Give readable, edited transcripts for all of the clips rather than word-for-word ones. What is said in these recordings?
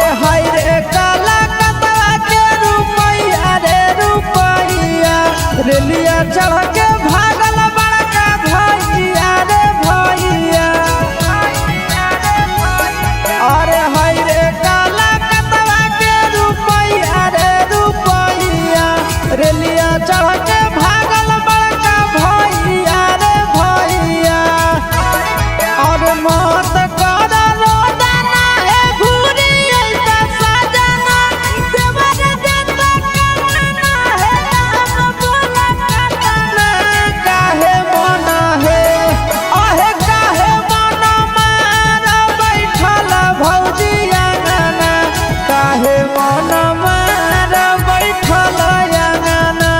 अरे हाय रे काला कतवा के रुपैया रे रुपैया, रेलिया चढ़ के भागल बड़का भैया रे भैया। अरे हाय रे काला कतवा के रुपैया रे रुपैया, रेलिया चढ़ के भागल बड़का भैया रे भैया। और मत कर रोदना हे घूरी ऐसा सजना, देवर देता कमाना है हम बोला कतना। काहे मन हे अहे काहे मन मार बैठल भौजी अंगना, काहे मन मार बैठल अंगना,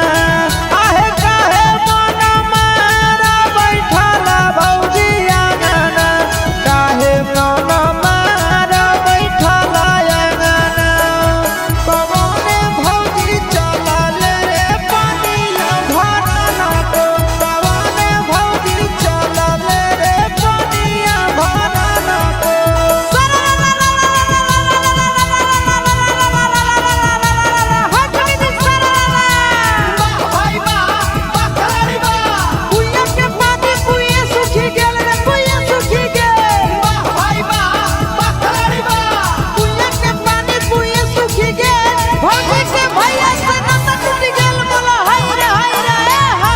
अहे काहे मन मार बैठल भौजी अंगना, काहे मन मार बैठल अंगना। कवने भौजी चलल रे पनिया भरना को, कवने भौजी चलल रे पनिया भरना को। वाह भाई वाह, वाह खिलाड़ी वाह। कुइया के पानी कुइया सुखी गेल रे कुइया सुखी गेल। वाह भाई वाह, वाह खिलाड़ी वाह। कुइया के पानी कुइया सुखी गेल, भौजी के भैया से नाता टूटी गेल। बोला हाय रे हाय रे हा।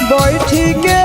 बैठी के